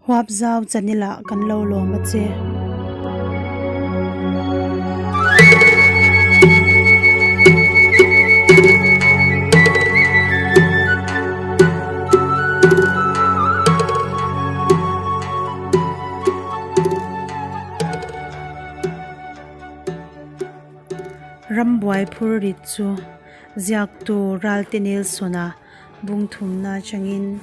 Huapzau channel-ah kan lo lawm a che. Rambuai phur rit chu ziaktu Ralte Nelson-a bung thumna atangin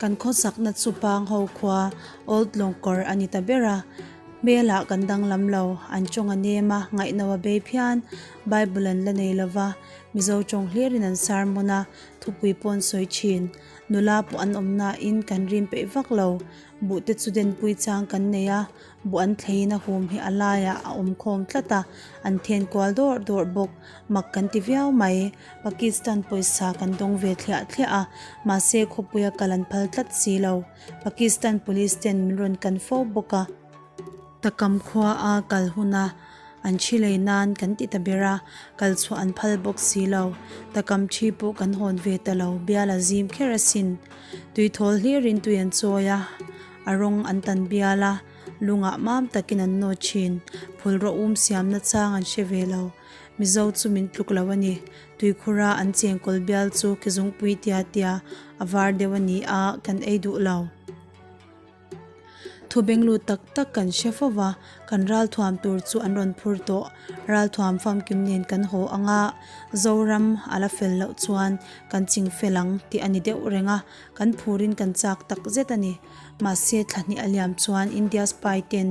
kan khawsakna chu pang ho khua Old Lawngkawr a ni ta ber a, hmelah kan danglam lo, an tawng a nem a, ngaihno a bei phian, Bible an la nei lova, Mizo tawng hlirin an sermon a, thupui pawh an sawi thin, nula pawh an awm nain kan rim peih vak lo, buh te chu denpui chang kan nei a, Buh an thleiin a hum hi a laiah a awm khawm tlat a, an then kual dawrh dawrh bawk. Mak kan ti viau mai. Pakistan pawisa kan dawng ve thliah thliah a, mahse khawpuia kal an phal tlat si lo. Pakistan police ten min rawn kan fo bawk a. Takam khua a kal huna an thi lei nan kan ti ta ber a, kal chhuah an phal bawk si lo. Takam thi pawh kan hawn ve ta lo, bial a zim kher asin. Tuithawl hlirin tui an chawi a. A rawng an tan bial a, lungah mam takin an nawt thin. Phulraw um siamna chang an hre ve lo. Mizo chu min tluk lo a ni. Tuikhura an chengkawl bial chu kezungpui tia tia a var deuh a ni a, kan ei duh lo. Thu benglut tak tak kan hre fo va, kan ralthuam tur chu an rawn phur tawh. Ralthuam famkim nen kan haw ang a, Zoram a la fel loh chuan kan ching fel ang tih a ni deuh reng a. Kan phurin kan chak tak zet a ni. Mahse thla hnih a liam chuan India spy ten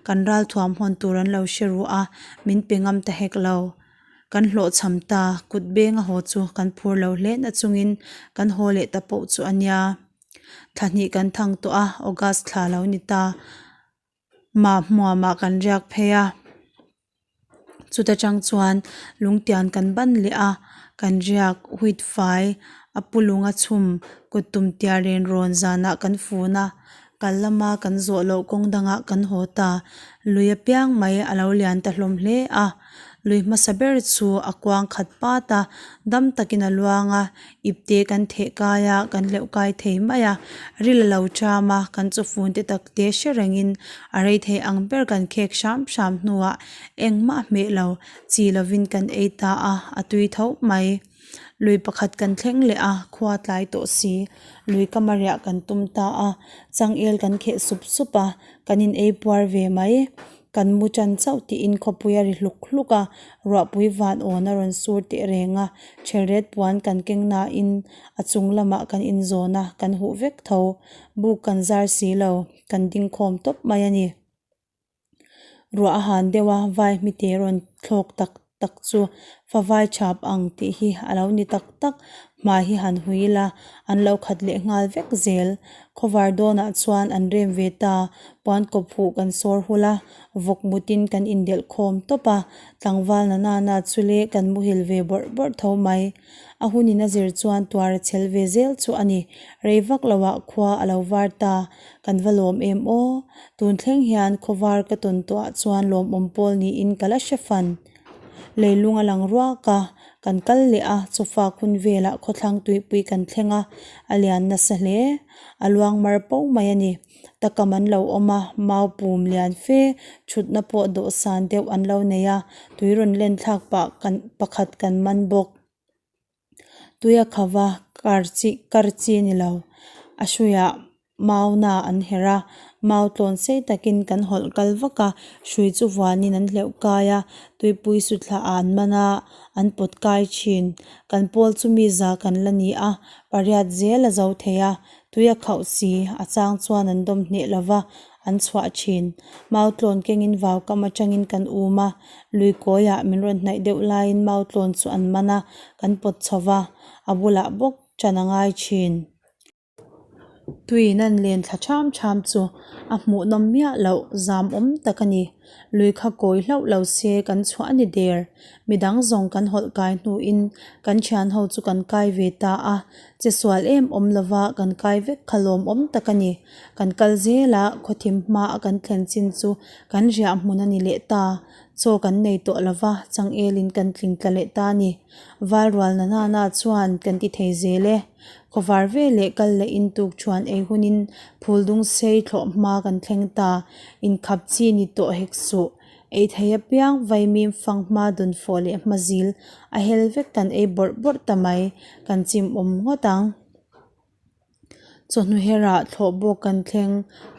kan ralthuam hawn tur an lo hre ru a, min pe ngam ta hek lo. Kan hlawhchham ta, kut beng a haw chu kan phur lo hle na chungin kan haw leh ta pawh chu a nia. Thla hnih kan thang tawh a, August thla lo ni ta. Mah hmuamah kan riak phei a. Chuta tang chuan lungtian kan ban leh a, kan riak wheat fai a pu lunga chhum kut tum tiar ren rawn zanah kan fun a, kal lama kan zawh loh kawng dangah kan haw ta. Lui apiang mai a lo lian ta hlawm hle a. Lui hmasa ber chu a kuang khat pat a, dam takin a luang a, ipte kan theh kai a, kan hleuh kai thei mai a, ril a lo cham a, kan chawfun te tak te hre rengin a rei thei ang ber kan khek hram hram hnuah engmah hmeh lo chi lovin kan ei ta a, a tui tho mai. Lui pakhat kan thleng leh a, khua tlai tawh si, lui kama riah kan tum ta a, changel kan kheh sup sup a, kan in ei puar ve mai. Kan mu tan chauh tiin khawpui a ri hluk hluk a, ruahpui van awn a rawn sur teh reng a, thelret puan kan keng nain a chung lamah kan inzawn a, kan huh vek tho. Buk kan zar si lo, kan ding khawm tawp mai a ni. Ruah a han deuh a, vai hmite rawn thlawk tak tak chu favai chhap ang tih hi a lo ni tak tak, hmai hi han hui ila an lo khat leh nghal vek zel. Khawvar dawnah chuan an rem ve ta, puan kawp huh kan sawr hul a, vawk mutin kan indelh khawm tawp a, tlangval na nana chu le kan muhil ve bawrh bawrh tho mai. A hunin a zir chuan tuar a chhel ve zel chu a ni, rei vak loah khua a lo var ta, Kan va lawm em aw? Tun thleng hian khawvar ka tawn tawhah chuan lawmawm pawl niin ka la hre fan. Leilung a lang ruak a, kan kal leh a, chawfa khun velah khawthlang tuipui kan thleng a, a lian nasa hle. A luang mar po mai a ni. Takam an lo awm a, mau pum lian fe, thutna pawh dawhsan deuh an lo nei a, tui rawn len thlak pah kan pakhat kan man bawk. Tuia khava kar chi kar chi ni lo a hruiah mau na an herh a mau tlawn sei takin kan hawlh kal vak a hrui chu vuanin an hleuh kai a tuipui su thla ah an man a an pawt kai thin kan pawl chu mi za kan la ni a pariat zel a zo thei a tuia khauh si a chang chuan an dawm hneh lova an chhuah thin. Mau tlawn kengin vau kam atangin kan um a, lui kawiah min rawn hnaih deuh laiin mau tlawn chu an man a, kan pawt chho va, a bulah bawk ṭan a ngai thin. Tuiin an len thla ṭham ṭham chu a hmuhnawm miah loh zam awm tak a ni. Lui kha kawi hlauh lo se kan chhuah a ni der. Midang zawng kan hawlh kai hnuin kan thian ho chu kan kai ve ta a, che sual em awm lova kan kai vek kha lawmawm tak a ni. Kan kal zel a, khawthim hma a kan thlen chin chu kan riah hmun a ni leh ta. Chaw kan nei tawh lo va, changelin kan tling tla leh ta a ni. Valrual na na na chuan kan ti thei zel e. Khawvar ve leh kal leh in tuk thuan ei hunin phul dung sei thlawh hma kan thleng ta. Inkhap chi ni tawh hek suh. Ei thei apiang vaimim fang hma dun fawh leh hma zil a hel vek kan ei bawrh bawrh ta mai. Kan chim awm ngawt ang. Chawhnu herah thlawh bawk kan thleng.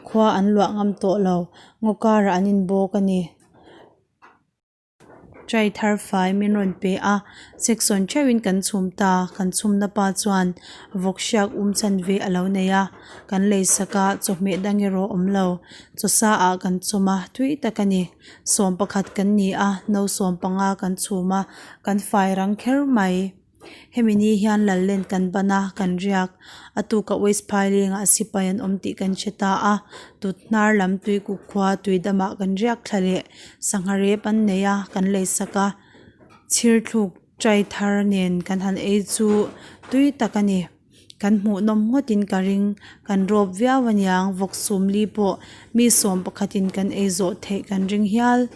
Khua an luah ngam tawh lo. Ngaw karah an inbawk a ni. Tray thar fai min rawn pe a, section theuhin kan chhum ta, kan chhumna pa chuan vawk hriak um chan ve a lo nei a, kan lei sak a, chawhmeh dang erawh awm lo, chawsa ah kan chawm a, tui tak a ni, 11 kan ni a, no 15 kan chhum a, kan fai rang kher mai. Hemi ni hian Lallen kan ban a, kan riak. A tukah West Phailengah sipai an awm tih kan hre ta a, tut hnar lam tuikuk khua tuidamah kan riak thla leh sangha rep an nei a, kan lei sak a. Chhirthluk trai thar nen kan han ei chu tui tak a ni. Kan hmuhnawm ngawtin ka ring, kan rawp viau aniang, vawk sumli pawh mi sawm pakhatin kan ei zawh theih kan ring hial.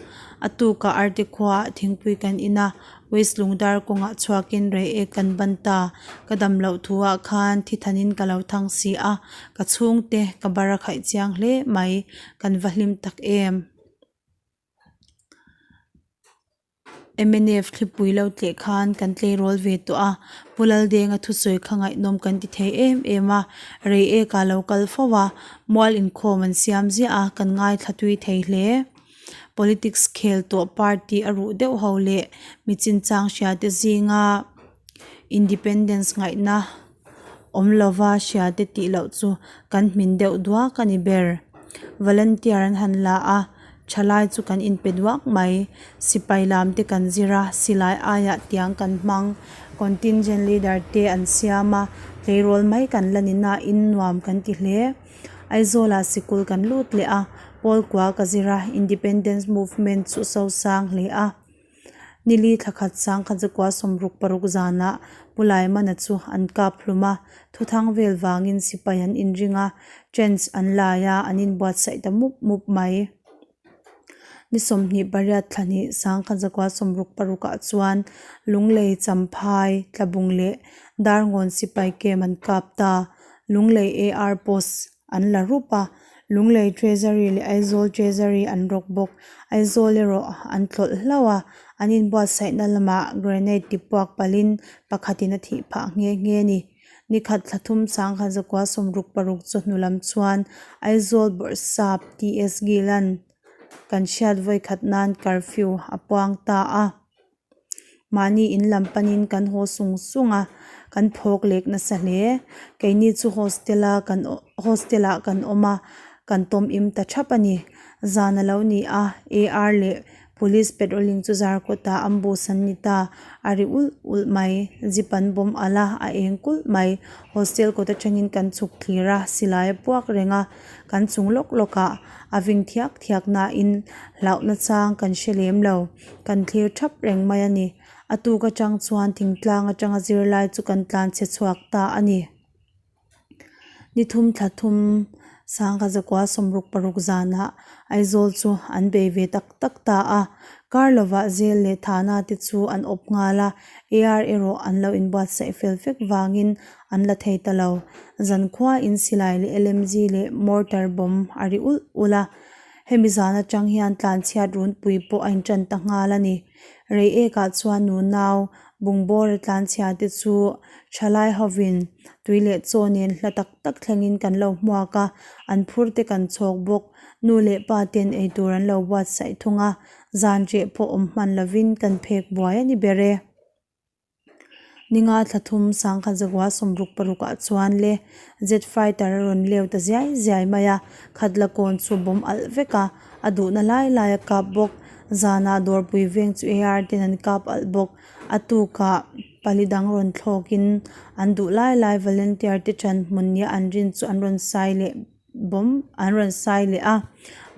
A tukah Arte khuaah thingpui kan in a, West Lungdar kawngah chhuakin rei ek kan ban ta. Ka dam loh thuah khan thi thanin ka lo thang si a, ka chhungte ka bar a khaih chiang hle mai, kan va hlim tak em. Mnf thlipui lo tleh khan kan tleirawl ve tawh a, Pu Laldenga thusawi kha ngaihnawm kan ti thei em em a, rei eka lo kal fo a, mual inkhawm an siam ziah a, kan ngaithla tui thei hle. Politics khel tawh party a ruh deuh ho leh mi chinchang hria te zinga independence ngaihna awm lova hria te tih loh chu kan hmin deuh duak a ni ber. Volunteer an han la a, thalai chu kan inpe duak mai. Sipai lam te kan zir a, silai aiah tiang kan hmang. Contingent leader te an siam a, tleirawl mai kan la ni nain nuam kan ti hle. Aizawlah sikul kan lut leh a, Pawl kua ka zir a, Independence Movement chu sosang hle a. Nili thla khat sang khat zakua 66 zanah Pu Laimana chu an kap hlum a, thuthang vel vangin sipai an inring a, trench an lai a, an inbuatsaih ta mup mup mai. Ni 28 thla hnih sang khat zakua 66 ah chuan Lunglei, Champhai, Tlabung leh Darngawn sipai kem an kap ta. Lunglei AR post an la rup a, Lunglei Treasury leh Aizawl Treasury an rawk bawk. Aizawl erawh an tlawlh hlauh a, an inbuatsaihna lamah grenade ti puak palhin pakhatin a thih phah nghe nghe a ni. Nikhat thla thum 1966 chawhnu lam chuan Aizawl Bawrhsap TS Gill-a'n kan hriat vawikhat nan curfew a puang ta a. Mahni in lam panin kan haw sung sung a, kan phawk lek nasa hle. Keini chu hostel a kan hostel ah kan awm a, kan tawm im ta thap a ni. Zan a lo ni a, AR leh police patrolling chu zarkawt ah ambush an ni ta, a ri ulh ulh mai. Jeep an bawm alh a, a eng kulh mai. Hostel kawt atangin kan chhuk thlir a, silai a puak reng a, kan chung lawk lawk ah a ving thiak thiak nain hlauhna chang kan hre lem lo. Kan thlir thap reng mai a ni. A tuk atang chuan thingtlang atanga zirlai chu kan tlan chhe chhuak ta a ni. Ni thum thla thum 1966 zanah Aizawl chu an bei ve tak tak ta a. Kar lovah Zel leh Thana te chu an awp nghal a, AR erawh an lo inbuatsaih fel vek vangin an la thei ta lo. Zankhuain silai leh LMG leh mortar bomb a ri ulh ulh a. Hemi zan atang hian tlanchhiat runpui pawh a intan ta nghal a ni. Reiekah chuan nunau bungbawra tlanchhia te chu thalai hovin tui leh chaw nen hla tak tak thlengin kan lo hmuak a, an phur te kan chhawk bawk. Nu leh pa ten eitur an lo buatsaih thung a, zan reh pawh awm hman lovin kan phek buai a ni ber e. Ninga thla thum 1966 ah chuan le jet fighter a rawn leu ta ziai ziai mai a, khatla kawn chu bawm alh vek a, a duhna lai lai a kap bawk. Zanah dawrpui veng chu AR ten an kap alh bawk. A tukah pali dang rawn thlawkin an duh lai lai volunteer te ṭan hmun nia an rin chu an rawn sai leh Bawm an rawn sai leh a,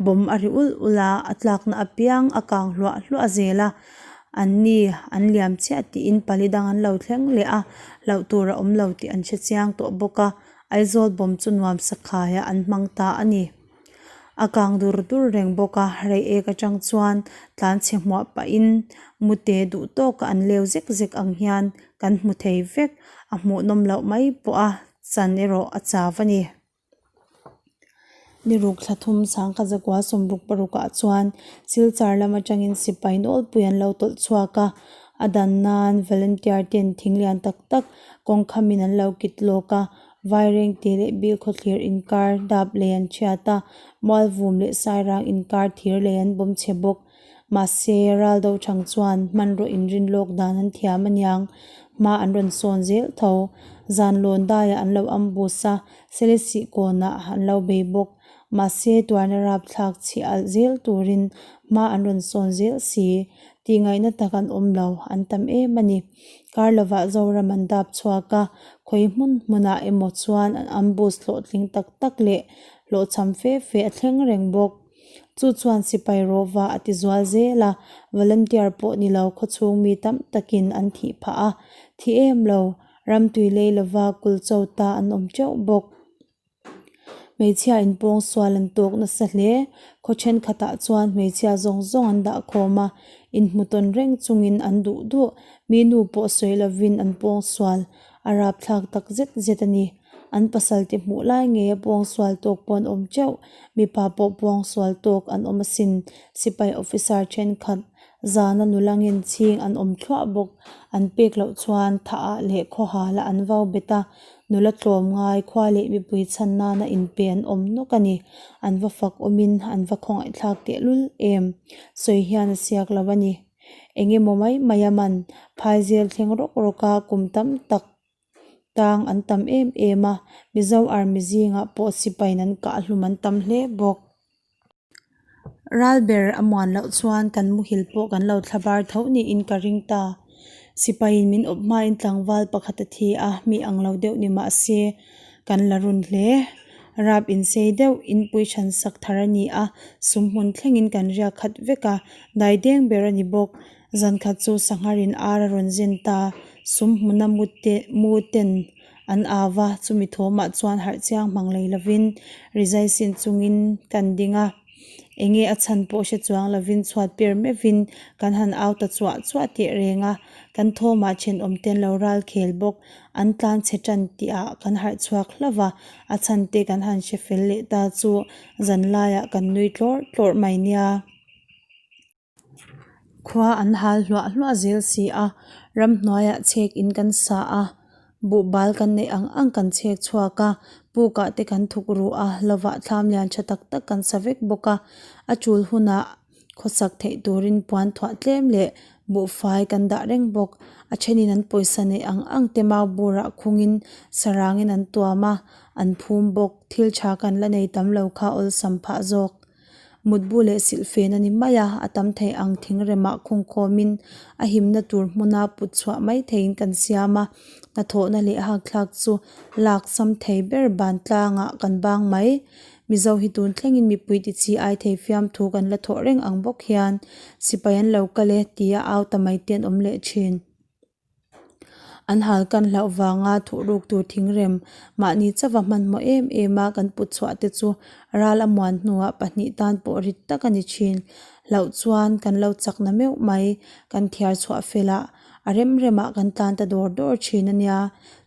bawm a ri ulh ulh a, a tlakna apiang a kang hluah hluah zel a, an ni an liam chiah tiin pali dang an lo thleng leh a, hlauh tur a awm lo tih an hre chiang tawh bawk a, Aizawl bawm chu nuam sakhaiah an hmang ta a ni. A kang dur dur reng bawk a, Reiek atang chuan tlanchhe hmuah pahin mute duh tawka an leu zek zek ang hian kan hmu thei vek. A hmuhnawm loh mai pawh a chan erawh a chau a ni. Ni ruk thla thum sangkhat zakua sawmruk parukah chuan Silchar lam atangin sipai nawlpui an lo tawlh chhuak a, a dan nan volunteer ten thing lian tak tak kawng khamin an lo kit lawk a, Vairengte leh Bilkhawthlir inkar dap lei an chhiat a, Mualvum leh Sairang inkar thir lei an bawm chhe bawk. Mahse, Raldo Thang chuan hmanraw inrin lawk dan an thiam aniang, hma an rawn sawn zel tho. Zan lawn daiah an lo ambush a, Selesih kawnah an lo bei bawk. Mahse, tuarna rapthlak chhi alh zel turin hma an rawn sawn zel si. Tih ngaihna tak an awm lo, an tam em a ni. Kar lovah Zoram an dap chhuak a, khawi hmun hmunah emaw chuan an ambush hlawhtling tak tak leh hlawhchham fe fe a thleng reng bawk. Chu chuan sipai rawva a ti zual zel a, volunteer pawh ni lo khawchhung mi tam takin an thih phah a, thi em lo, ram tui lei lova kul cho ta an awm teuh bawk. Hmeichhia in pawng sual an tawk nasa hle, khaw thenkhatah chuan hmeichhia zawng zawng an dah khawm a, inhmu tawn reng chungin an duh duh, mi nu pawh sawi lovin an pawng sual, a rapthlak tak zet zet a ni. An pasal te hmuh lai ngei a pawng sual tawk pawh an awm teuh, mipa pawh pawng sual tawk an awm asin, sipai officer thenkhat zana nula ngen chhing an awm thluah bawk, an pek loh chuan thah ah leh khawhal ah an vau bet a, nula tlawm ngai khua leh mipui chhan nana inpe an awm nawk a ni, an va fak awmin an va khawngaih thlak tehlul em, sawi hian a siak lo a ni. Eng emaw mai mai a man, phaizel thleng rawk rawk a kum tam tak tang an tam em em a, Mizo Army zingah pawh sipain an kah hlum an tam hle bawk. Ral ber a muan loh chuan kan muhil pawh kan lo thla bar tho niin ka ring ta. Sipaiin min awp hmain tlangval pakhat a thi a, mi ang lo deuh ni mah se kan la run hle. Rap insei deuh inpui than sak thar a ni a, sum hmun thlengin kan riak khat vek a, dai deng ber a ni bawk. Zankhat chu sangharin ar a rawn zen ta, sum hmuna mute mu ten an au va, chumi thawmah chuan harh chiang hmang lei lovin rizai sin chungin kan ding a, enge a chhan pawh hre chuang lovin chhuat per meuhin kan han au ta chuah chuah teh reng a, kan thawmah thenawm ten lo ral khel bawk, an tlan chhe tan tihah kan harh chhuak hlauh va, a chhan te kan han hre fel leh ta chu zanlaiah kan nui tlawrh tlawrh mai nia. Khua an hal hluah hluah zel si a, ramhnuaiah chhek in kan sa a, buhbal kan neih ang ang kan chhek chhuak a, pukah te kan thuk ruh a, lovah thlam lian tha tak tak kan sa vek bawk a, a tul hunah khawsak theih turin puan thuah tlem leh buhfai kan dah reng bawk, a thenin an pawisa neih ang ang te mau burah khungin sarangin an tuam a, an phum bawk, thil tha kan la nei tam lo kha awlsam phah zawk. Mutbu leh silhfen a ni mai a, a tam thei ang thing remah khungkhawmin a himna tur hmuna put chhuah mai theiin kan siam a, hnathawhna leh hakthlak chu lak sam thei ber ban tlangah kan bang mai. Mizo hi tun thlengin mipui ti chi ai thei fiamthu kan la thawh reng ang bawk hian sipai an lo kal e tia au ta mai te an awm leh thin. An hal kan hlauh vanga thuhruk tur thingrem mahni chauha hmanhmawh em em a kan put chhuah te chu ral a muan hnuah pahnih tan pawh rit tak a ni thin. Hlauh chuan kan lo chak na meuh mai, kan thiar chhuah fel ah a rem rem ah kan tlan ta dawr dawr thin a nia.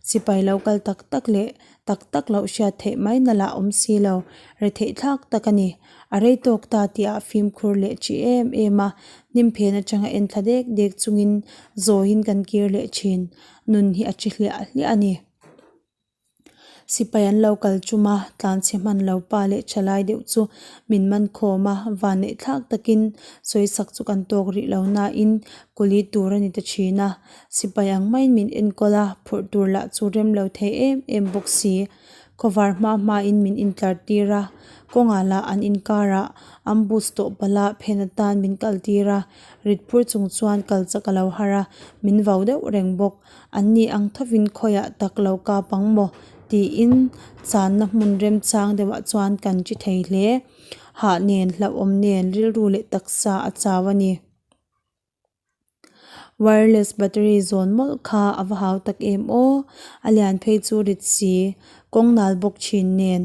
Sipai lo kal tak tak leh tak tak loh hriat theih mai na lah awm si lo, retheih thlak tak a ni. A rei tawk ta tih ah fimkhur leh chi em em a, hnim phen atanga en thla dek dek chungin zawiin kan kir leh thin. Nun hi a chi hliah hliah a ni. Sipai an lo kal chum a, tlanchhe hman lo pa leh thalai deuh chu min man khawm a, vanneih thlak takin sawisak chu kan tawk rih lo nain kuli tur a ni ta thin a. Sipai ang maiin min enkawl a, phurh tur lah chu rem lo thei em em bawk si. Khawvar hma hmain min intlar tir a, kawngah lah an inkarah ambush tawh palh a phen atan min kal tir a, rit phur chung chuan kal chak a lo har a, min vau deuh reng bawk. An ni ang thovin khawiah tak lo kap ang maw? tiin channa hmun remchang deuhah chuan kan chi thei hle. Hah nen, hlauhawm nen, rilru leh taksa a chau a ni. Wireless battery zawn mawlh kha a va hau tak em aw, a lian phei chu rit si. Kawng nal bawk thin nen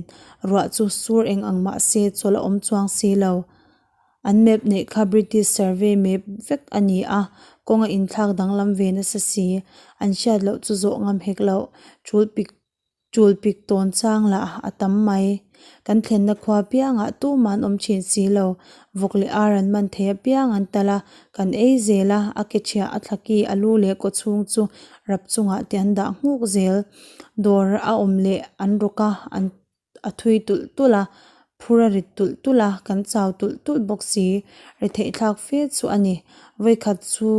ruah chu sur eng ang mah se chawlh a awm chuang si lo. An map neih kha British survey map vek a ni a, kawng a inthlak danglam ve nasa si. An hriat loh chu zawh ngam hek loh. Tul pik tul pik tawn chang lah a tam mai. Kan thlenna khua piangah tumah an awm thin si lo. Vawk leh ar an man thei apiang an talh a, kan ei zel a, a ke chhiah a thlaki a lu leh kaw chhung chu rap chungah te an dah nghuk zel. Dawr a awm leh an rawk a, an a thui tulh tulh a, phur a rit tulh tulh a, kan chau tulh tulh bawk si. Ri theih thlak fe chu a ni. Vawikhat chu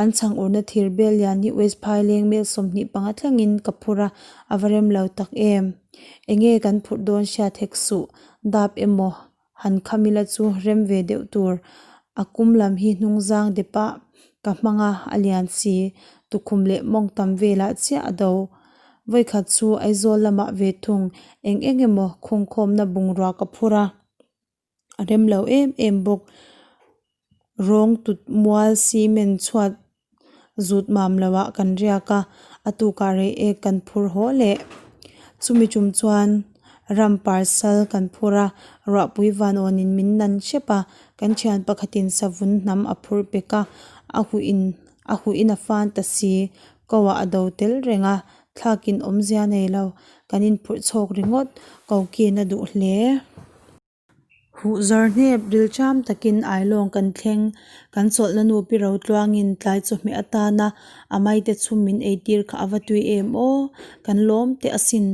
an chhang urna thir bel lian hi West Phaileng mel 25 thlengin ka phur a, a va rem lo tak em. Enge kan phurh dawn hriat hek suh, dap emaw Han kham ila chu rem ve deuh tur. A kum lam hi hnungzang depah ka hmang a, a lian si. Tukhum leh mawng tam velah chiah a do. Vawikhat chu Aizawl lamah ve thung eng eng emaw khungkhawmna bungrua ka phur a, a rem lo em em bawk. Rawng tut mual cement chhuat zut mam lo ah kan riak a, a tukah rei ek kan phur haw leh. Chumi tum chuan ram parcel kan phur a, ruahpui van awnin min nan hrep a, kan thian pakhatin savun hnam a phur pek a, a huh in a huh in a fan ta si, ko ah a do tel reng a, thlakin awmzia nei lo, kan inphurh chhawk ringawt, ko kin a duh hle. Huh zawr hnep ril ṭam takin Ailawng kan thleng. Kan chawlhna nu pi ro tluangin tlai chawhmeh atana a maite chhum min eitir kha a va tui em aw! Kan lawm teh asin.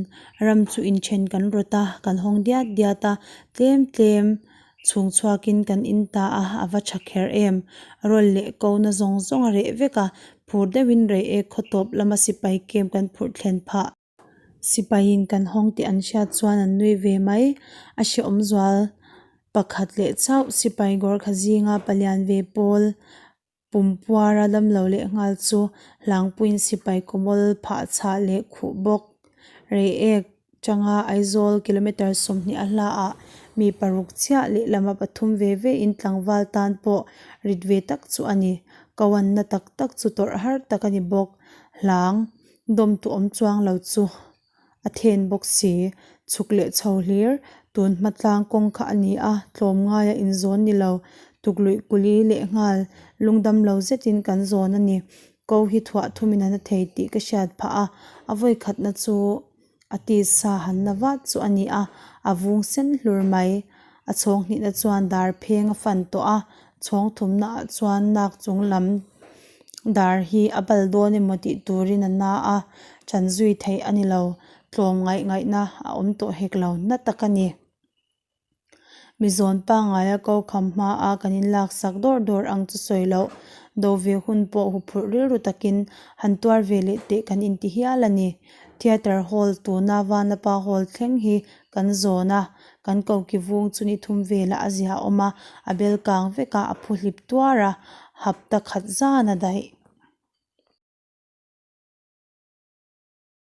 Ram chu inthen kan rawt a, kan hawng diat diat a, tlem tlem chhung chhuakin kan in ta a, a va tha kher em! Rawl leh ko na zawng zawng a reh vek a, phur deuhin Reiek khaw tawp lama sipai camp kan phurh thlen phah. Sipaiin kan hawng tih an hriat chuan an nui ve mai. A hrehawm zual pakhat leh chauh sipai Gorkha zinga palian ve pawl pumpuara damlo leh nghal chu hlangpuiin sipai kawmawl phah chhah leh khuh bawk. Reiek tanga Aizawl kilometre 20 a hla ah mi paruk chiah lehlam a pathum ve ve in tlangval tan pawh rit ve tak chu a ni. Koanna tak tak chu tawrh har tak a ni bawk. Hlang. Dawmtu awm chuang lo chu a then bawk si. Chhuk leh chho hlir tun hma tlang kawng kha a ni a, tlawmngaia inzawn ni lo. Tukluih kuli leh nghal lungdam lo zetin kan zawn a ni. Ko hi thuah thumin a na thei tih ka hriat phah a, a vawi khatna chu a tisa han na vat chu a ni a, a vung sen hlur mai. A chhawng hnihna chuan dar pheng a fan tawh a, chhawng thumna ah chuan nak chung lam dar hi a bal dawn emaw tih turin a na a, chan zui theih a ni lo. Tlawm ngaih ngaihna a awm tawh hek lo na tak a ni. Mi zawn pangngaia ko kham hma a kan inlak sak dawr dawr ang chu sawi loh. Do ve hun pawh huphurh rilru takin han tuar ve leh teh kan inti hial a ni. Theatre hall tuna Vanapa hall thleng hi kan zawn a, kan koki vung chu ni thum velah a zia awm a, a bel kang vek a, a phu hlip tuar a, hapta khat zan a daih.